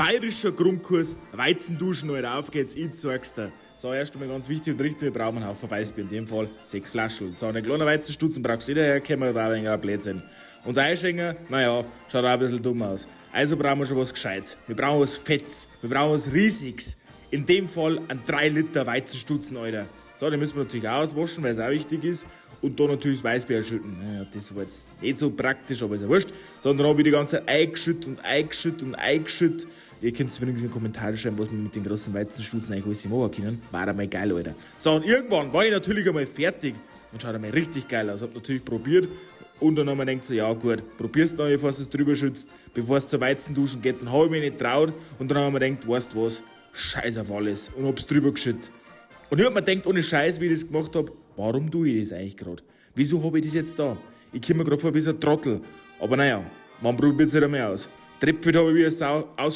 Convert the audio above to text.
Bayerischer Grundkurs, Weizenduschen, Alter, auf geht's, ich zeig's dir. So, erst einmal ganz wichtig und richtig, wir brauchen einen Haufen Weißbier, in dem Fall sechs Flaschen. So, eine kleine Weizenstutzen brauchst du nicht herkommen, war ein wenig ein Blödsinn. Und Einschenken, naja, schaut auch ein bisschen dumm aus. Also brauchen wir schon was Gescheites. Wir brauchen was Fettes, wir brauchen was Riesiges. In dem Fall ein 3 Liter Weizenstutzen, Alter. So, den müssen wir natürlich auch auswaschen, weil es auch wichtig ist. Und da natürlich das Weißbier schütten. Naja, das war jetzt nicht so praktisch, aber ist ja wurscht. Sondern habe ich die ganze Zeit eingeschüttet und eingeschüttet und eingeschüttet. Ihr könnt übrigens in die Kommentare schreiben, was wir mit den großen Weizenstutzen eigentlich alles machen können. War einmal geil, Alter. So, und irgendwann war ich natürlich einmal fertig und schaut einmal richtig geil aus. Hab natürlich probiert und dann haben wir gedacht, so, ja gut, probier's noch, bevor du es drüber schützt, bevor es zur Weizenduschen geht. Dann habe ich mich nicht traut und dann haben wir gedacht, weißt du was, scheiß auf alles und hab's drüber geschüttet. Und ich hab mir gedacht, ohne Scheiß, wie ich das gemacht hab, warum tue ich das eigentlich gerade? Wieso hab ich das jetzt da? Ich komme mir gerade vor wie so ein Trottel. Aber naja, man probiert sich halt einmal aus. Tröpfelt habe ich wie eine Sau. Aus